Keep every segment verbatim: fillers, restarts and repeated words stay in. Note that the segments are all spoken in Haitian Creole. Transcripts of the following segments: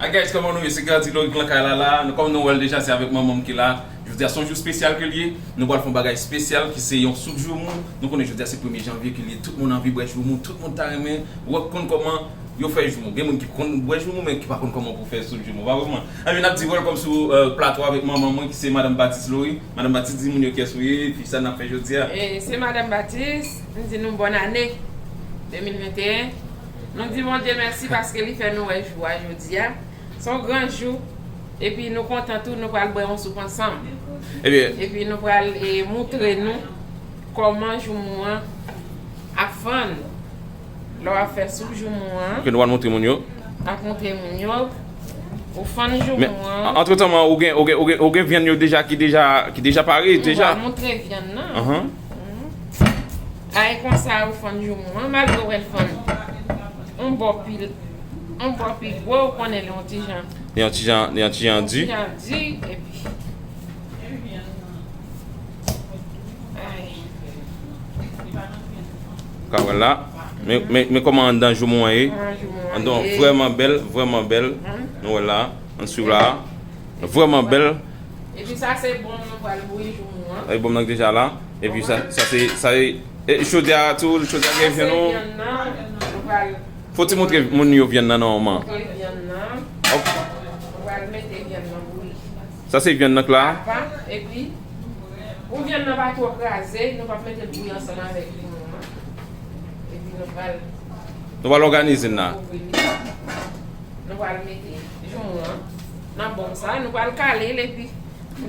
Guys, kòman nou ye? Se Gardy Loric nan kay la la. Nou, kòm nou wè l deja, se avèk manman m ki la. Jodi a se yon jou espesyal ke l ye. Nou pral fè yon bagay espesyal ki se yon soup joumou. Nou konnen jodi a se premye janvye ke l ye. Tout moun anvi bwè joumou. Tout moun ta renmen wè konn kòman yo fè joumou. Gen moun ki konn bwè joumou, men ki pa konn kòman pou fè soup joumou. Pa vrèman? Anben, n ap di welcome sou, euh, plato avèk manman mwen ki se Madanm Batis Lori. Madanm Batis, di moun yo kiyès ou ye, epi sa n ap fè jodi a. E, se Madanm Batis. M di nou bòn ane de mil venteyen. Nou di Bondye mèsi paske li fè nou wè jou a jodi a. Se yon gran jou. Epi nou kontan tou, nou pral bwè yon soup ansanm. Ebyen. Epi nou pral, e, moutre nou kòman joumou an ap fann. Lè w ap fè soup joumou an. Ok, nou pral moutre moun yo. Ap moutre moun yo. Ou fann joumou an. Men, antretan, ou gen, ou gen, ou gen, ou gen vyann yo deja, ki deja, ki deja pare, deja. Ou pral moutre vyann nan. Ahan. Mhm. Ay konsa ou fann joumou an, malgre w wè l fann yon bò pi, yon bò pi gwo, ou konnen li yon ti jan. Li yon ti jan, li yon ti jan di. Yon ti jan di, epi. Ay. Ou ka wè la. Men, men, men kòman anndan joumou an ye? Kòman joumou an ye? Anndan vrèman bèl, vrèman bèl. Mhm. Nou wè la, ann swiv la. Vrèman bèl. Epi sa se bon, nou pral bouyi joumou an. E bon, nan deja la. Epi sa, sa se, sa se, e, chodyè a tou, chodyè a gen vyann ou. Sa se vyann nan, nou pral. Fò ti moutre moun yo vyann nan, non, manman. Moutre vyann nan. Ok. Nou pral mete vyann nan bouyi. Sa se vyann nan k la. Apa, epi, pou vyann nan pa twò kraze, nou p ap mete l bouyi ansanm avèk joumou an. Epi nou pral. Nou pral òganize n la. Kouvri li. Nou pral mete joumou an nan bòl sa, nou pral kale l epi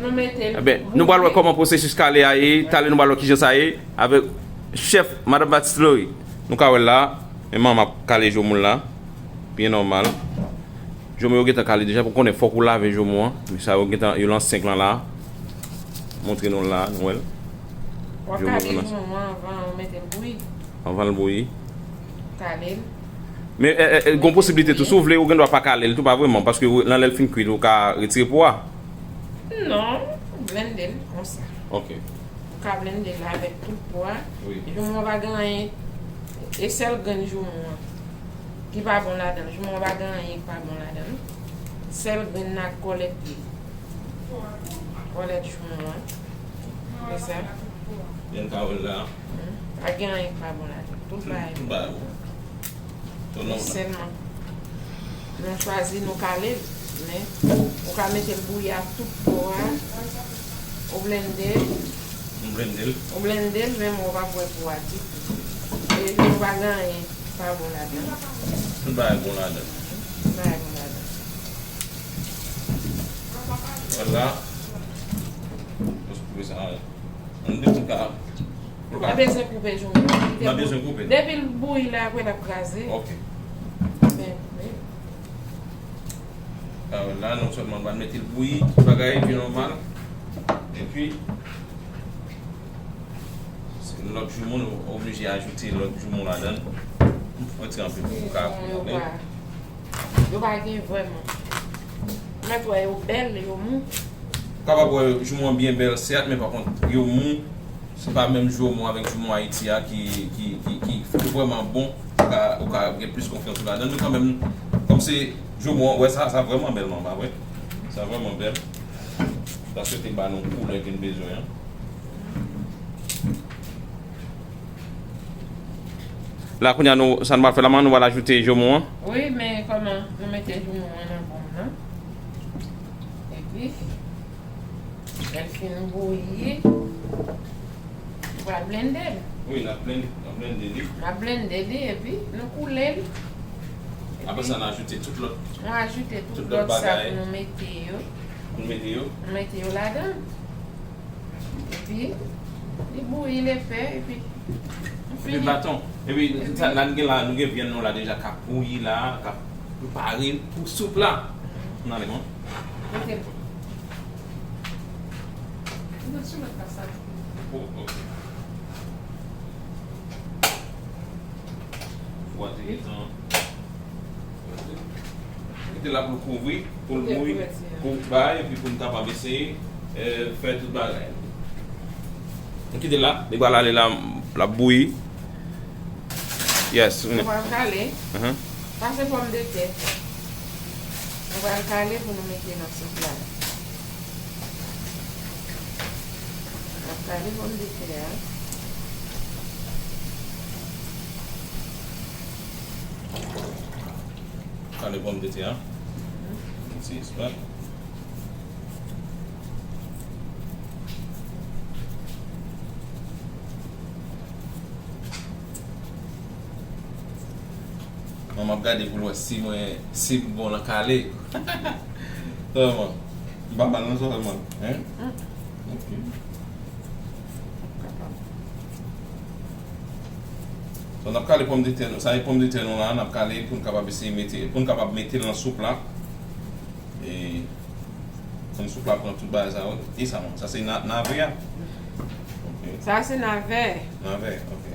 nou mete l. Enben, nou pral wè kòman pwosesis kale a ye, talè nou pral wè kijan sa ye, avèk chèf Madanm Batis Lori. Nou ka wè l la, men manman ap kale joumou l la, byen nòmal. Joumou yo gentan kale deja, pou konnen fòk ou lave joumou an, men sa yo gentan, yo lan senk lan la, montre nou l la, nou wè l. W ap kale joumou an anvan ou mete l bouyi. Anvan l bouyi. Kale l. Men, e, e, e, gon posiblite tou, si w vle, ou gen dwa pa kale l tou, pa vrèman, paske ou, nan lè l fin kwit, ou ka retire po a. Non, blende l konsa. Ok. Ou ka blende l avèk tout po a. Wi. Joumou an pa gen anyen, e sèl grenn joumou an ki pa bon ladan l. Joumou an pa gen anyen ki pa bon ladan l. Sèl grenn nan ak kòlèt li. Kòlèt joumou an. Se sa. Byen ka wè l la. Hmm. Pa gen anyen ki pa bon ladan. Tout bagay bon. Tout bagay bon. Sèlman, nou chwazi, nou kale l, men ou ka mete l bouyi ak tout po a, ou blende l. Ou blende l. Ou blende l, men ou p ap wè po a ditou. E nou pa gen anyen pa bon ladan. Tout bagay bon ladan. Tout bagay bon ladan. Vwala. Mwen se koupe sa. Ann di m ka. Pa bezwen koupe joumou an. Pa bezwen koupe. Depi l bouyi la, apre l ap kraze. Ok. Byen koupe. A, la, non sèlman l pral mete l bouyi, tout bagay byen nòmal. Epi, se lòt joumou, nou oblije ajoute lòt joumou ladan l. Retire anpil pou ka. Yo pa gen vrèman. Mèt wè yo bèl, yo mou. Ou kapab wè joumou an byen bèl, sèt, men pa kont, yo mou. Se pa menm joumou avèk joumou Ayiti a ki, ki, ki, ki, ki vrèman bon. Ou ka, ou ka gen plis konfyans ou ladan l. Men kanmenm, kòm se joumou an, wè sa, sa vrèman bèl, manman, wè. Sa vrèman bèl. Paske te ba nou koulè ke n bezwen an. La, kounye a, nou, sa n pral fè la, manman, nou pral ajoute joumou an. Wi, men kòman nou mete joumou an nan bòl nan. Epi, lè l fin bouyi, nou pral blende l. Wi, n ap blende, n ap blende li. N ap blende li, epi nou koule l. Apre sa, n ajoute tout lòt, nou ajoute tout lòt sa pou nou mete yo. Pou nou mete yo. Nou mete yo ladan. Epi, li bouyi, li fè, epi nou fini. Epi baton. Epi, sa, la, nou gen la, nou gen vyann nou la deja k ap bouyi la, k ap prepare pou soup la. N ale, non? Mete l. Mete sou lòt plas la. Oh, ok. Fwa te gentan. Kite la pou l kouvri, pou l bouyi, pou bay, epi pou n kapab eseye, eh, fè tout bagay. Nou kite la, li pral ale la, l ap bouyi. Yes. Nou pral kale. Pase pòmdetè. Nou pral kale pou nou mete nan soup la. N ap kale pòmdetè a. Kale pòmdetè a. Ti espè. Mwen, m ap gade pou l wè si mwen, si m bon nan kale. Sèlman. M pa mal nan sa sèlman. Hein? Ok. So, n ap kale pòmdetè nou. Sa e pòmdetè nou la, n ap kale pou n kapab eseye mete, pou n kapab mete l nan soup la. E, pou n soup la pran tout bagay sa yo. E sa, non? Sa se na-, navè a? Ok. Sa se navè. Navè, ok.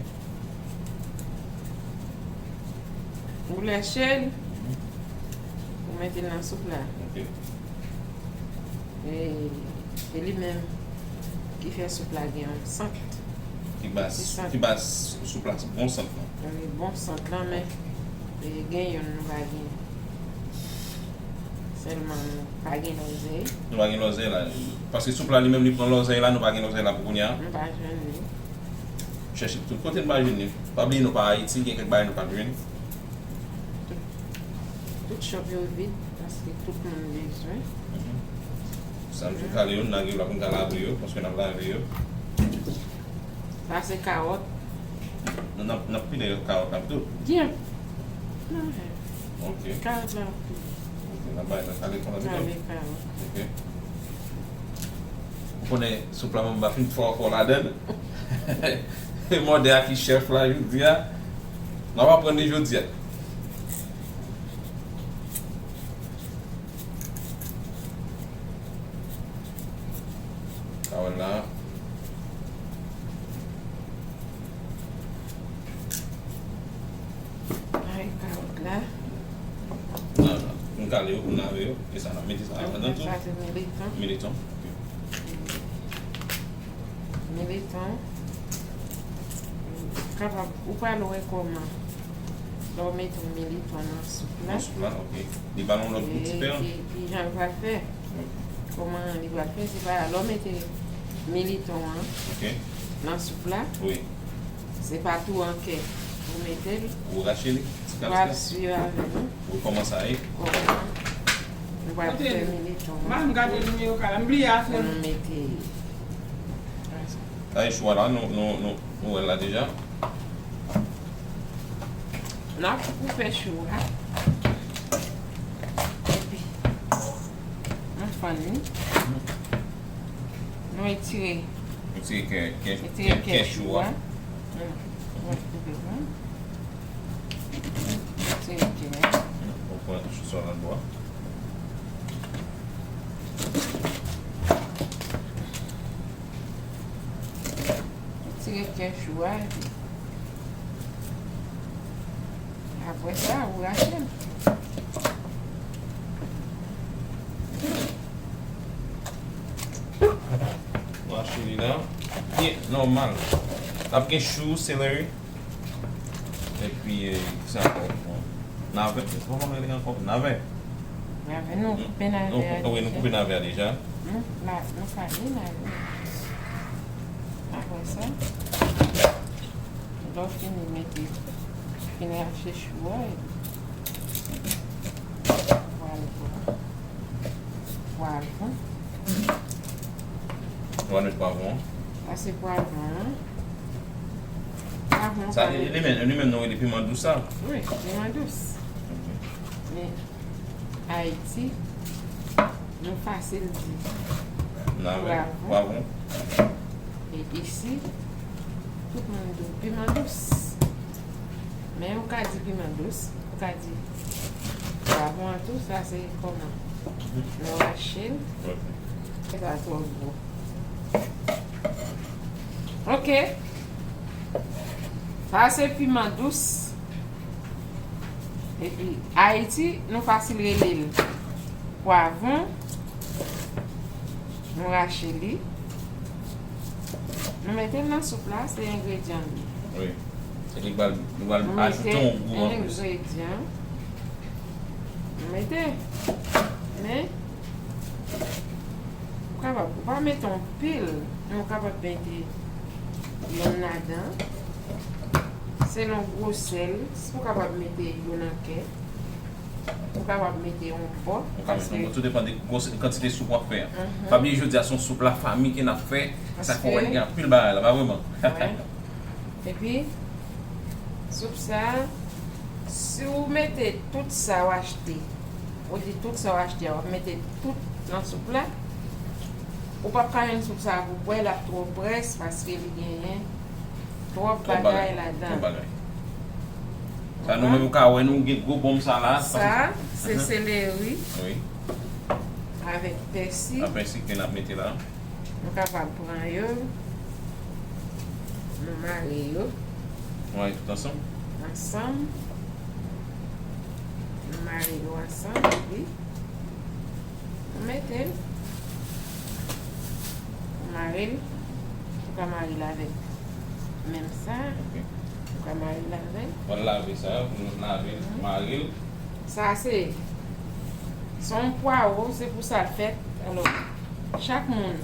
Ou lèche l, ou mete l nan soup la. Ok. E, e li menm ki fè soup la gen yon sant. Ki ba, ki ba soup la bon sant lan. Wi, bon sant lan, men, e, gen youn nou pa gen. Sèlman nou pa gen lòzèy. Nou pa gen lòzèy la. Paske soup la li menm li pran lòzèy la, nou pa gen lòzèy la pou kounye a. Nou pa jwenn li. Chèche tout kote nou pa jwenn li. Pa bliye nou pa Ayiti, gen kèk bagay nou pa jwenn. Tout, tout shop yo vid, paske tout moun bezwen. Mhm. Sa m tou kale yo, n lage yo la pou n ka lave yo, paske n ap lave yo. Sa se kawòt. N ap, n ap pile kawòt la tou. Byen. Ok. Kawòt la tou. Ok, n ap bay nan kale konsa tou. Kale kawòt. Ok. Ou konnen soup la manba fin fò ankò ladan l. E mòde a ki chèf la jodi a. N ap aprann li jodi a. Sa wè la. Ay, kawòt la. Nan, nan. M kale yo pou n lave yo. E sa, n ap mete sa ladan tou. Sa se militon. Militon. Ok. Militon. Kapab, ou pral wè kòman. Lè w mete yon militon nan soup la. Nan soup la, ok. Li ba nou lòt gou diferan. Ki, ki jan l pral fè? Ok. Kòman li pral fè? Se pa lè w mete militon an nan soup la. Wi. Se pa tou an kè ou mete l. Ou rache li, ti ka, ti ka. Ou pral swiv avè nou. Ou kòman sa ye? Kòman nou pral fè militon an. M gade nimewo kale, m bliye afè. Pou nou mete. Sa e chou a la, nou, nou, nou, nou wè l la deja. N ap koupe chou a. Epi, nou fann li. Nou etire. Nou tire kè, kè, etire kè, kè chou a. Nou koupe, wi. Etire kè a. Nou pran chou sa nan bò. Tire kè chou a, epi apre sa, ou rache l. Ou rache li la. Byen nòmal. N ap gen chou, seleri. Epi, eh, kisa ankò? Navè. Kòman rele ankò? Navè. Navè, nou koupe navè a deja. Wi, nou koupe navè a deja. Nou, la, nou kale navè a. Apre sa, lè w fini mete, fini rache chou a, epi pwavwon. Pwavwon. Ou pa met pwavwon an? Sa se pwavwon an. Pwavwon an. Sa, li, li menm, li menm nou rele piman dous sa? Wi, piman dous. Ok. Men Ayiti, nou fasil di pwavwon. E isi, tout moun di piman dous. Men ou ka di piman dous, ou ka di pwavwon an tou, sa se kòman nou rache l. Ok. Se pa twò gwo. Ok. Sa se piman dous. Epi, Ayiti, nou fasil rele l pwavwon. Nou rache li. Nou mete l nan soup la, se engredyan li. Wi. Se li k pral, nou pral ajoute yon gou anplis. Nou mete engredyan. Mete. Men, ou kapab, ou pa mete anpil, men ou kapab mete yonn ladan. Selon gwosè l, si ou kapab mete yonn an kè, ou kapab mete yon bò, paske tout depann de gwosè, kantite soup w ap fè a. Mhm. Pa bliye jodi a se yon soup lafanmi ke n ap fè, sa fè w wè li gen anpil bagay la, pa vrèman? Wi. Epi, soup sa, si w mete tout sa w achte, ou di tout sa w achte a, w ap mete tout nan soup la, ou p ap ka jwenn soup sa pou bwè, l ap twò près paske li genyen twòp bagay ladan. Twòp bagay. Sa nou menm ou ka wè nou gen gwo bonm sa la. Sa, se seleri. Wi. Avèk pèsi. Avèk pèsi ke n ap mete la. Nou kapab pran yo, nou mare yo. Nou mare tout ansanm? Ansanm. Nou mare yo ansanm, epi nou mete l. Nou mare l. Ou ka mare l avèk menm sa. Ok. Ou ka mare l avèk. W al lave sa, pou nou lave l, mare l. Sa se, se yon pwawo, se pou sa l fèt. Alò, chak moun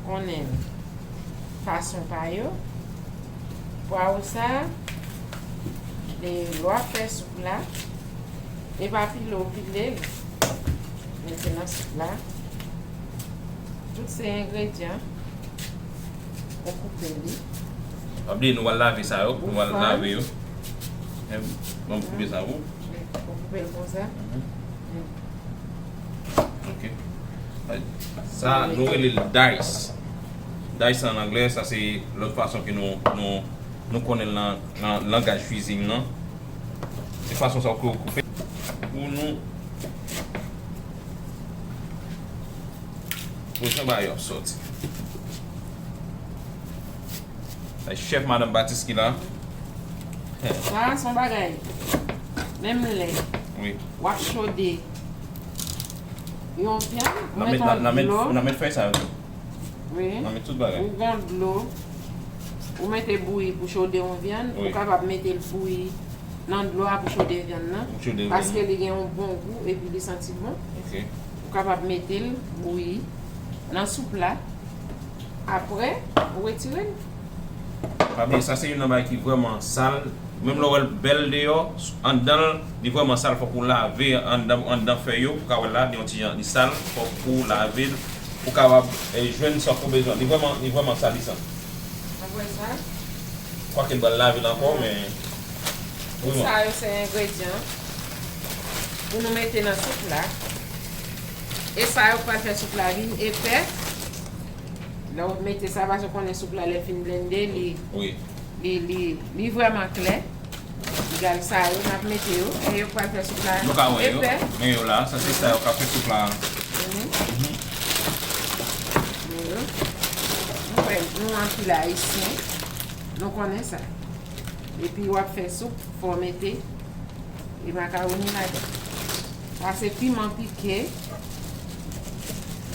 konnen fason pa yo. Pwawo sa, e, lè w ap fè soup la, e pa pile w pile l. Mete nan soup la. Tout se engredyan. Ou koupe li. Pa bliye, nou al lave sa yo. Nou al lave yo. Bon, m koupe sa pou ou. Ou koupe l konsa. Mhm. Ok. Sa, nou rele l dice. Dice an anglè, sa se lòt fason ke nou, nou, nou konnen l nan, nan langaj kuizin nan. Se fason sa ou koupe pou nou. Pou jan bagay yo ap sòti. Ay, chèf Madanm Batis ki la. Sa, se yon bagay. Menm lè w ap chode yon vyann, ou met yon dlo. N ap met fèy sa yo tou. Wi. N ap met tout bagay. Ou gon dlo, ou mete bouyi pou chode yon vyann, ou kapab mete l bouyi nan dlo a pou chode vyann nan, paske li gen yon bon gou epi li santi bon. Ok. Ou kapab mete l bouyi nan soup la. Apre, ou retire l. Pa bliye, sa se youn nan bagay ki vrèman sal. Menm lè w wè l bèl deyò, anndan l, li vrèman sal. Fòk ou lave anndan, anndan fèy yo. Ou ka wè l la, li yon ti jan, li sal. Fòk ou lave l. Ou kapab, eh, jwenn sa w bezwen. Li vrèman, li vrèman salisan. Apre sa, kwake m pral lave l ankò, men, wi, sa yo se engredyan pou nou mete nan soup la. E sa yo pral fè soup la vin epè. Lè w mete sa, paske w konnen soup la, lè l fin blende, li, li, li, li vrèman klè. Egal sa yo, n ap mete yo. E yo pral fè soup la epè. Nou ka wè yo. Men yo la, sa se sa yo k ap fè soup la. Mhm. Men yo. Nou kwè, nou anpil Ayisyen. Nou konnen sa. Epi w ap fè soup, fò w mete e makawoni ladan. Sa se piman pike.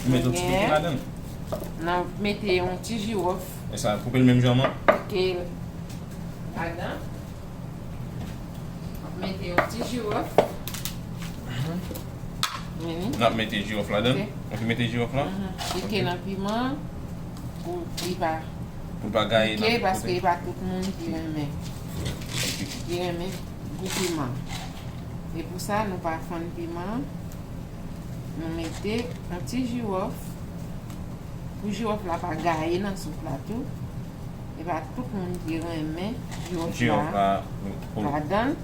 Ou mete yon ti pike ladan l? N ap mete yon ti jiwòf. E sa, koupe l menm jan an? Pike l ladan. N ap mete yon ti jiwòf. N ap mete jiwòf ladan l? Ok. Ou te mete jiwòf la? Mhm. Pike nan piman pou li pa Pou l pa gaye nan tout kote. Pike, paske e pa tout moun ki renmen, ki renmen gou piman. E pou sa, nou pa fann piman. Nou mete yon ti jiwòf. Pou jiwòf la pa gaye nan soup la tou. E pa tout moun ki renmen jiwòf la ladan l.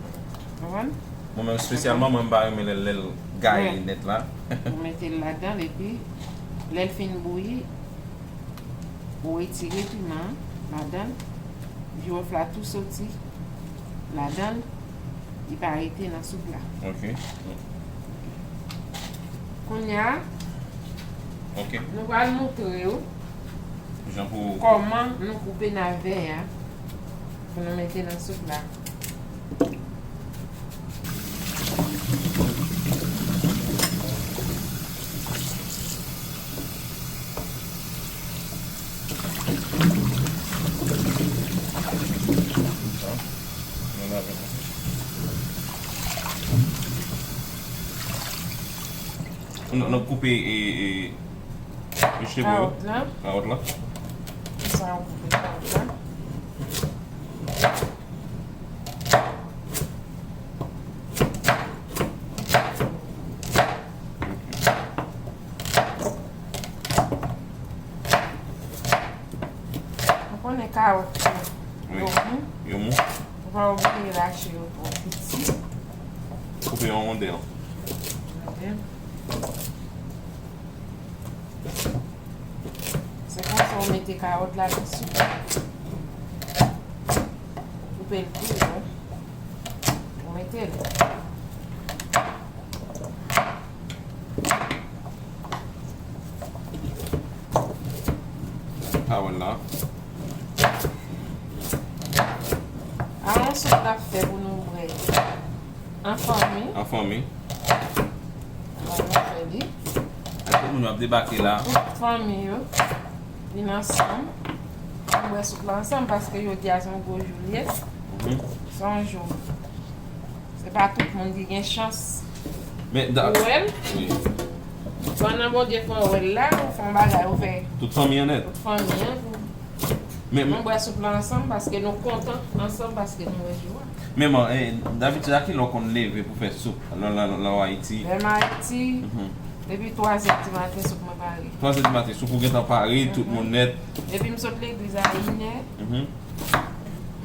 Konprann? Mwen menm espesyalman, mwen m pa renmen lè, lè l gaye nèt la. Ou mete l ladan l, epi lè l fin bouyi, ou retire piman an ladan l, jiwòf la tou soti ladan l, li pa rete nan soup la. Ok. Kounye a, nou pral montre w kòman nou koupe navè a pou nou mete nan soup la. N ap koupe e, e, vejetabo yo. Kawòt la. Kawòt la. Konsa, ou koupe kawòt la. Ou konnen kawòt yo, wi, yo mou. Yo mou. Ou pa oblije rache yo twò piti. Koupe yo an wondèl. Wondèl. Se konsa ou mete kawòt la nan soup. Koupe l tou, wi. Ou mete l. Kawòt la. A yon soup n ap fè pou nou bwè. An fanmi. An fanmi. Mwen mwen fè li. Ak tout moun yo ap debake la. Tout fanmi yo vin ansanm. Nou bwè soup la ansanm paske jodi a se yon gwo jou l ye. Mhm. Se yon jou. Se pa tout moun ki gen chans. Men da- pou wè l. Wi. Pandan Bondye fè w wè l la, ou fè yon bagay, ou fè. Tout fanmi an nèt. Tout fanmi an pou Men, nou bwè soup la ansanm paske nou kontan ansanm paske nou wè jou a. Men man, eh, dabitid a ki lè w konn leve pou fè soup? Lè, lè, lè w Ayiti? Lè m Ayiti, mhm, depi twa zè di maten soup mwen pare. Twa zè di maten, soup ou gentan pare, tout, mhm, moun nèt. Depi m sot legliz a inè, mhm,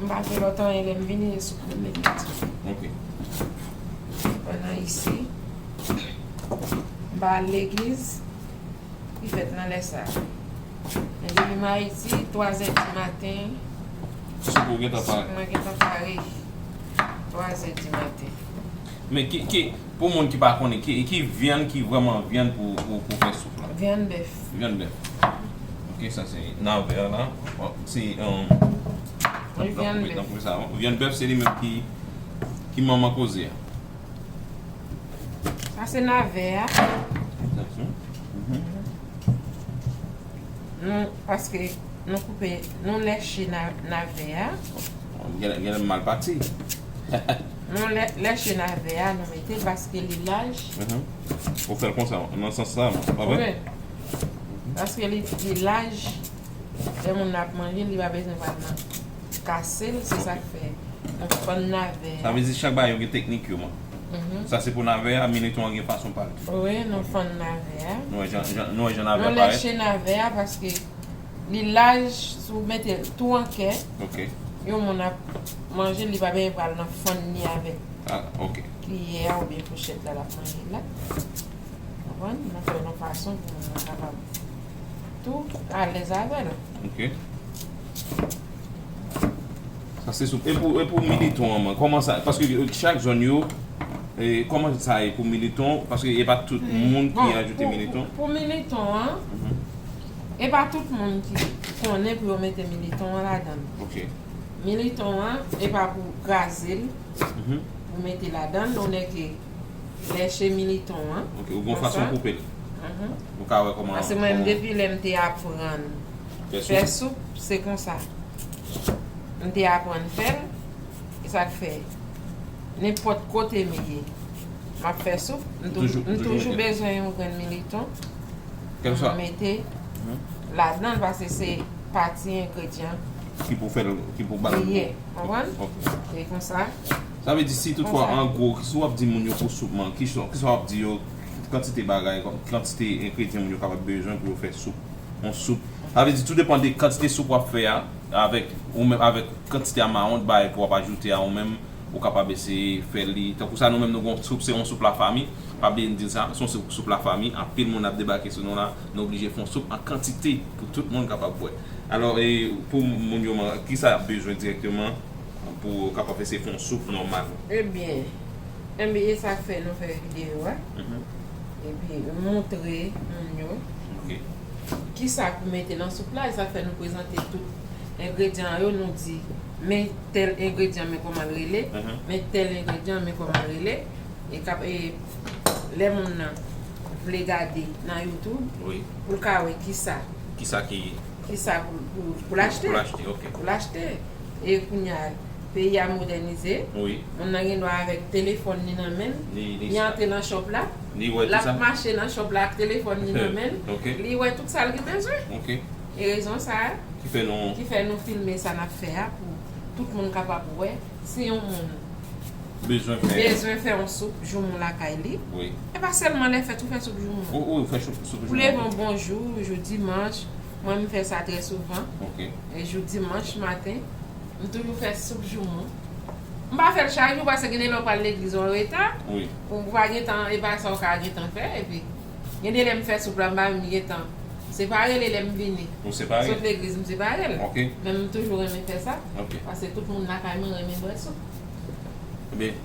m pa fè lòt anyen, lè m vini, e soup mwen mete. Ok. Pandan isi, m pa al legliz. Ki fèt nan lè sa a. Men depi m Ayiti, twa zè di maten, soup ou gentan pare. Soup mwen gentan pare. Twa zè di maten. Men ki, ki, pou moun ki pa konnen, ki, ki vyann ki vrèman vyann pou, pou, pou fè soup la? Vyann bèf. Vyann bèf. Ok, sa se navè la. Bon, se, um, wi, vyann bèf. Vyann bèf se li menm ki, ki manman koze a. Sa se navè a. Sa se. Mhm. Nou, paske nou koupe, nou lèche na-, navè a. Gen, gen mal pati. Nou lè-, lèche navè a, nou mete l paske li laj. Mhm. Ou fè l konsa, nan sans sa, pa vre? Wi. Paske li, li laj. Lè moun nan ap manje l, li pa bezwen pral nan kase l, se sa k fè nou fann navè a. Sa vle di chak bagay yo gen teknik yo, man. Mhm. Sa se pou navè a, militon an gen fason pa l tou. Wi, nou fann navè a. Nou wè jan, jan, nou wè jan navè a parèt. Nou lèche navè a paske li laj, si w mete l tou an kè. Ok. Yon moun ap manje l, li pa bezwen pral nan fann li avèk, ah, ok, kiyè a oubyen fouchèt la, l ap manje l la. Konprann? Nou fè l yon fason pou moun nan kapab tou alèz avè l. Ok. Sa se sou. E pou, e pou militon an, man, kòman sa, paske chak zòn yo, e, kòman sa ye pou militon? Paske e pa tout moun ki ajoute militon. Bon, pou, pou, pou militon an, mhm, e pa tout moun ki konnen pou yo mete militon an ladan l. Ok. Militon an, e pa pou kraze l, mhm, pou mete ladan l, ou nèke lèche militon an. Ok, ou gon fason koupe l. Mhm. Ou ka wè kòman. Paske mwen, depi lè m te aprann fè soup, se konsa. M te aprann fè l, e sa k fè, nenpòt kote m ye, m ap fè soup, m tou-, m toujou bezwen yon grenn militon. Kèlkeswa. M mete ladan l, paske se pati engredyan ki pou fè l, ki pou ba l gou. Konprann? Ok. E konsa. Sa vle di, si toutfwa, an gwo, si w ap di moun yo pou soup, man, kisa, kisa w ap di yo, kantite bagay, kantite engredyan moun yo kapab bezwen pou yo fè soup, yon soup. Sa vle di, tou depann de kantite soup w ap fè a, avèk, ou menm, avèk kantite amount bagay ke w ap ajoute a ou menm, ou kapab eseye fè li. Tankou sa, nou menm nou gon soup, se yon soup lafanmi. Pa bliye n di l sa, se yon soup, soup lafanmi. Anpil moun ap debake sou nou la. Nou oblije fè yon soup an kantite pou tout moun kapab bwè. Alò, e, pou moun yo, man, kisa y ap bezwen dirèkteman pou yo kapab eseye fè yon soup nòmal? Ebyen, enben, e sa k fè nou fè videyo a. Mhm. Epi montre moun yo. Ok. Kisa pou mete nan soup la, e sa k fè nou prezante tout engredyan yo, nou di, men tèl engredyan, men kòman l rele, mhm, men tèl engredyan, men kòman l rele. E k ap, e lè moun nan vle gade nan YouTube, wi, pou l ka wè kisa. Kisa ki. Kisa pou, pou, pou l achte. Pou l achte, ok. Pou l achte. E kounye a, Peyi a modènize. Wi. Moun nan gen dwa avèk telefòn li nan men l. Li, li antre nan shop la. Li wè tout sa. L ap mache nan shop la ak telefòn li nan men l. Ok. Li wè tout sa l gen bezwen. Ok. E rezon sa a ki fè nou, ki fè nou filme sa n ap fè a pou tout moun kapab wè. Si yon moun bezwen fè, bezwen fè yon soup joumou lakay li, wi, e pa sèlman lè fèt ou fè soup joumou. Wi, wi, ou fè soup, soup joumou. Ou leve yon bon jou, jou dimanch, mwen m fè sa trè souvan. Ok. E jou dimanch maten, m toujou fè soup joumou. M pa fè l chak jou paske gen de lè w pral legliz ou anreta. Wi. Ou pa gen tan, e pa sa w ka gen tan fè. Epi, gen de lè m fè soup la, m pa menm gen tan. Se pa rele lè m vini. Ou separe? Sot legliz, m separe l. Ok. Men m toujou renmen fè sa. Ok. Paske tout moun lakay mwen renmen bwè soup. Ebyen,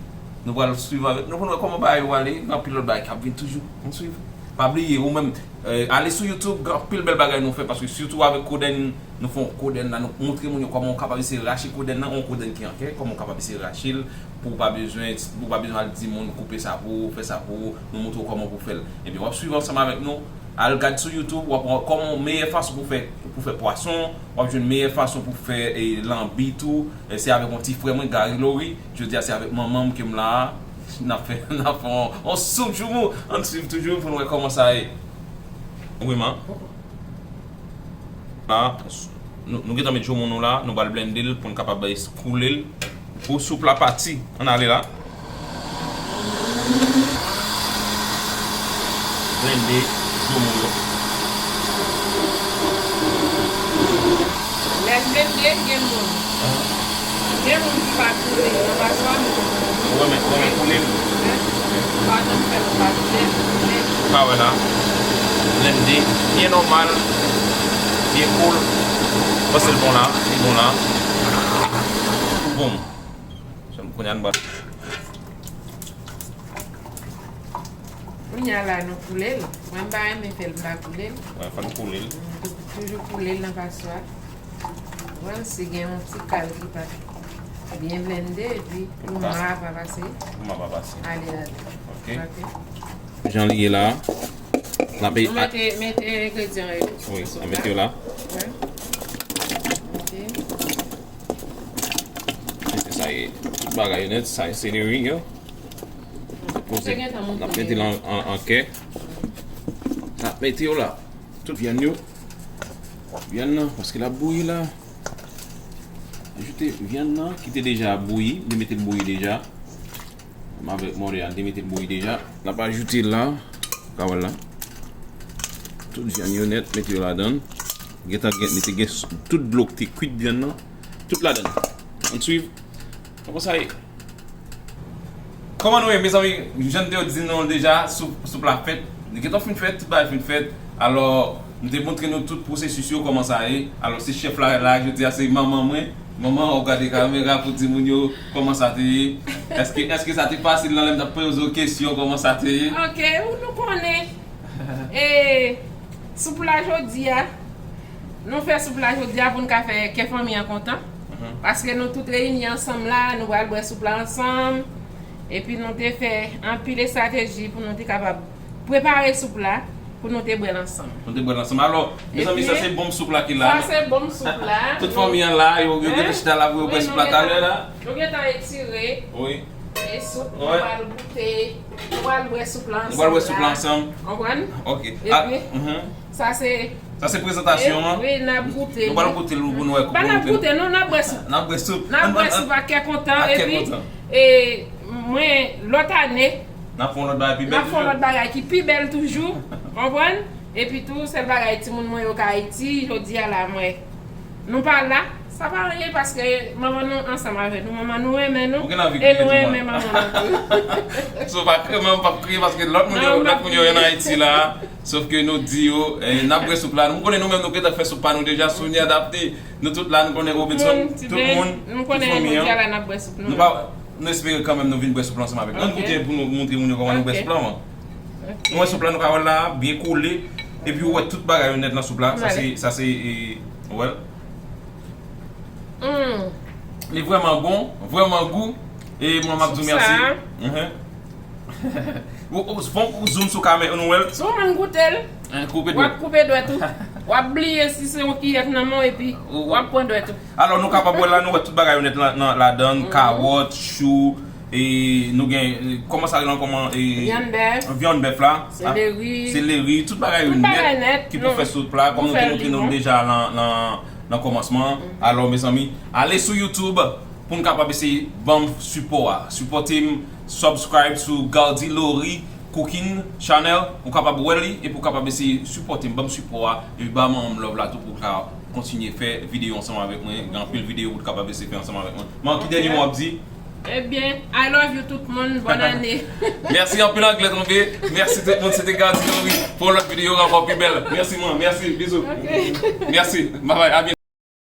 nou pral swiv avèk nou pou nou wè kòman bagay yo ale. Gen anpil lòt bagay k ap vin toujou. Ann swiv. Pa bliye, ou menm, eh, ale sou YouTube, gen anpil bèl bagay nou fè, paske sitou avèk kodenn, nou fè yon kodenn la, nou montre moun yo kòman ou kapab eseye rache kodenn nan, yon kodenn ki an kè, kòman ou kapab eseye rache l, pou w pa bezwen, pou w pa bezwen al di moun koupe sa pou ou, fè sa pou ou, nou montre w kòman pou w fè l. Ebyen, w ap swiv ansanm avèk nou, al gad sou YouTube, w ap wè kòman meyè fason pou fè, pou fè pwason, w ap jwenn meyè fason pou fè, eh, lanbi tou. Eh, se avèk yon ti frè mwen, Gary Laurie. Jodi a, se avèk manman m ke m la a. N ap fè, n ap fè yon, yon soup joumou. Ann swiv toujou pou n wè kòman sa ye. Wi, man. La, nou, nou gentan met joumou nou la, nou pral blende l pou n kapab koule l pou soup la pati. Ann ale la. Blende joumou yo. Lè blende, gen moun. Gen moun ki pa koule nan paswa. Ou renmen, ou renmen koule l? Wi. Pa janm fè l pa koule l. Ou ka wè la. Blende, byen nòmal, byen cool. Panse l bon la, li bon la. Bon. Kounye a nou ba. Kounye a la, nou koule l. Mwen, m pa renmen fè l, m pa koule l. Wi, fò n koule l. M tou-, toujou koule l nan paswa. Bon, si gen yon ti kal ki pa byen blende, epi pou mwa a pa pase. Pou mwa a pa pase. Ale, ale. Ok. Ok. Jan li ye la. N ap... Nou mete, mete engredyan yo. Wi, n ap mete yo la. Wi. Ok. Mete sa ye. Tout bagay yo nèt, sa ye seleri yo. Poze. N ap mete l an, an, an kè. N ap mete yo la. Tout vyann yo. Vyann nan, paske l ap bouyi la. Ajoute vyann nan, ki te deja bouyi, li mete l bouyi deja. Menm avèk mòde a, li te mete l bouyi deja. N ap ajoute la, ou ka wè l la. Tout vyann yo nèt, mete yo ladan l. Gentan gen, mete gen s-, tout dlo ki te kwit vyann nan. Tout ladan l. Ann swiv. Kòman sa ye? Kòman nou ye, mezanmi? Jan m te di nou deja, soup, soup la fèt. Li gentan fin fèt, tout bagay fin fèt. Alò, m te montre nou tout pwosesis yo, kòman sa ye. Alò, se chèf la, la, jodi a, se manman mwen. Manman, w ap gade kamera pou di moun yo kòman sa te ye. Èske, èske sa te fasil nan lè m t ap poze w kesyon kòman sa te ye? Ok, ou nou konnen. E, soup la jodi a, nou fè soup la jodi a pou n ka fè kè fanmi an kontan. Mhm. Paske nou tout reyini ansanm la, nou pral bwè soup la ansanm. Epi nou te fè anpil estrateji pou nou te kapab prepare soup la, pou nou te bwè l ansanm. Nou te bwè l ansanm. Alò, mezanmi, sa se bonm soup la ki la. Sa se bonm soup la. Tout fanmi an la, yo, yo gentan chita la pou yo bwè soup la talè la. Nou gentan etire. Wi. E soup, nou pral goute, nou pral bwè soup la ansanm. Nou pral bwè soup la ansanm. Konprann? Ok. Epi, sa se, sa se prezantasyon an. Wi, n ap goute. Nou pral goute l pou nou wè. Pa n ap goute, non, n ap bwè soup. N ap bwè soup. N ap bwè soup ak kè kontan. Epi, e, mwen, lòt ane, n ap fè yon lòt bagay pi bèl toujou. N ap fè yon lòt bagay ki pi bèl toujou. Konprann? Epi tou, sèl bagay timoun mwen yo ka Ayiti, jodi a la, mwen, nou pa la. Sa pa anyen, paske manman nou ansanm avè nou. Manman nou renmen nou. E nou renmen manman nou tou. Si w pa renmen, w p ap kriye, paske lòt moun yo, lòt moun yo an Ayiti la. Sof ke nou di yo, eh, n ap bwè soup la. Nou konnen nou menm nou gentan fè soup pa nou deja. Sonia, Daphné, nou tout la, nou konnen Robinson, tout moun, tout fanmi an. Nou pa, nou espere kanmenm nou vin bwè soup la ansanm avèk nou. Ann goute pou nou montre moun yo kòman nou bwè soup la, man. Nou wè soup la, nou ka wè l la, byen koule. Epi ou wè tout bagay yo nèt nan soup la. Sa se, sa se, e, ou wè l. Li vrèman bon, vrèman gou. E mwen, m ap di w mèsi. Mhm. Ou, ou, fon ou zoom sou kamè, nou wè l. Si w moun goute l, Hein, koupe w ap dwèt. Koupe dwèt ou. W ap bliye si se yon kiyè k nan men w epi w ap pran dwèt ou. Alò, nou kapab wè la, nou wè tout bagay yo nèt la- nan- ladan, kawòt, chou, e nou gen, e, kòman sa rele ankò, e, Vyann bèf. Vyann bèf la. Seleri. Seleri, tout bagay yo Tout bagay nèt nèt, ki pou nou- fè sou pla, kòm nou nou te fè montre li, nou bon. Deja lan, lan, lan kòmansman. Alò, mezanmi, ale sou YouTube pou n kapab eseye ban m sipò a. Sipòte m, subscribe sou Gardy Laurie Cooking Channel. Ou kapab wè li epi ou kapab eseye sipòte m, ban m sipò a. Epi ba m love la tou pou ka kontinye fè videyo ansanm avèk mwen. Gen anpil videyo ou kapab eseye fè ansanm avèk mwen. Man, ki dènye mo w ap di? Ebyen, I love you tout moun, bòn ane. Mèsi anpil anglè tonbe. Mèsi tout moun, se te Gardy Laurie. Pou yon lòt videyo ankò pi bèl. Mèsi mwen, mèsi, bizou. Mèsi, bye bye, a byento.